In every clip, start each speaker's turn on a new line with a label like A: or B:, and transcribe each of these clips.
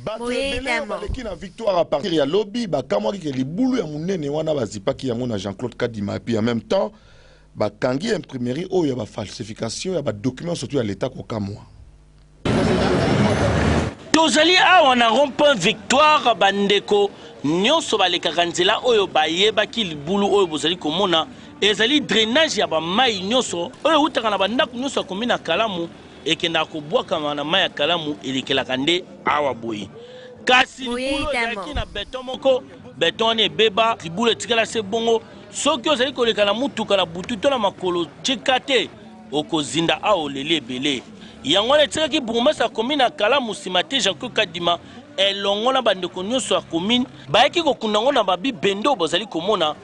A: Bato ebele oyo baleki na victoire à partir ya lobi bakamwaki ke libulu ya munene wana bazipaki yango na Jean-Claude Kadima et puis en même temps bakangi imprimerie oyo ya ba falsification ya ba documents surtout ya l'Etat kokamwa.
B: Tozali awa na rond point Victoire, bandeko nyonso balekaka nzela oyo bayebaki libulu oyo bozali komona ezali drainage ya ba mayi nyonso oyo ewutaka na bandako nyonso ya commune ya Kalamu ekendaka kobwakama na mayi ya Kalamu elekelaka nde awa boye. Kasi libulu ezalaki na beton moko, beton wana ebeba, libulu etikala se bongo. Soki ozali koleka na motuka na butu to na makolo, tika te okozinda awa oleli ebele. Yango wana etikaki bourgmestre ya commune ya Kalamu nsima te Jean-Claude Kadima elongo na bandeko nyonso ya commune bayaki kokunda yango na babibende oyo bozali komona.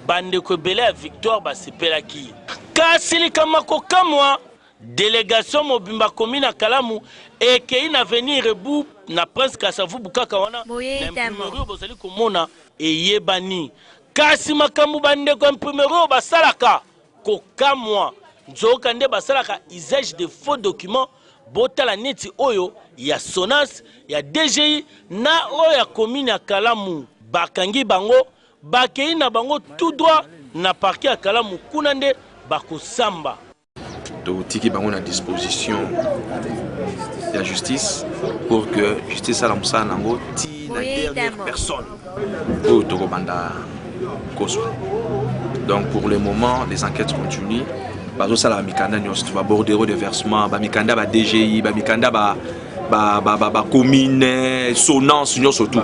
B: Bandeko ebele ya Victoire basepelaki. Kasi likambo ya kokamwa, Delegation mobimba commune ya Kalamu ekeyi na avenue Rebu na Prince Kasavubu kaka wana na imprimerie oyo bozali komona eyebani. Kasi makambo bandeko ya imprimerie oyo basalaka kokamwa, nzoka nde basalaka usage de faux documents. Botala neti oyo ya Sonas, ya DGI na oyo ya commune ya Kalamu, bakangi bango bakeyi na bango tout droit na parquet ya Kalamu, kuna nde bakosamba.
C: Totiki bango na disposition ya justice pour que justice esala mosala na yango ti na dernière personne oyo tokobanda kozwa. Donc pour le moment les enquêtes continuent, bazosala bamikanda nyonso, babordereau de versement, bamikanda ba DGI, bamikanda ba bacommune, sonance nyonso tout,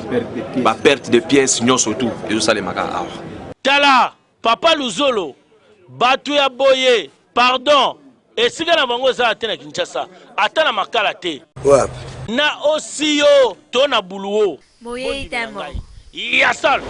C: baperte de pièces nyonso tout ezosalemaka awa.
B: Tala Papa Luzolo, batu ya boye pardon esika na bango eza te na Kinshasa, ata na Makala te.
D: Wapi?
B: Na Osiyo to na Buluwo.
E: Bondimela ngai.
B: Ya solo.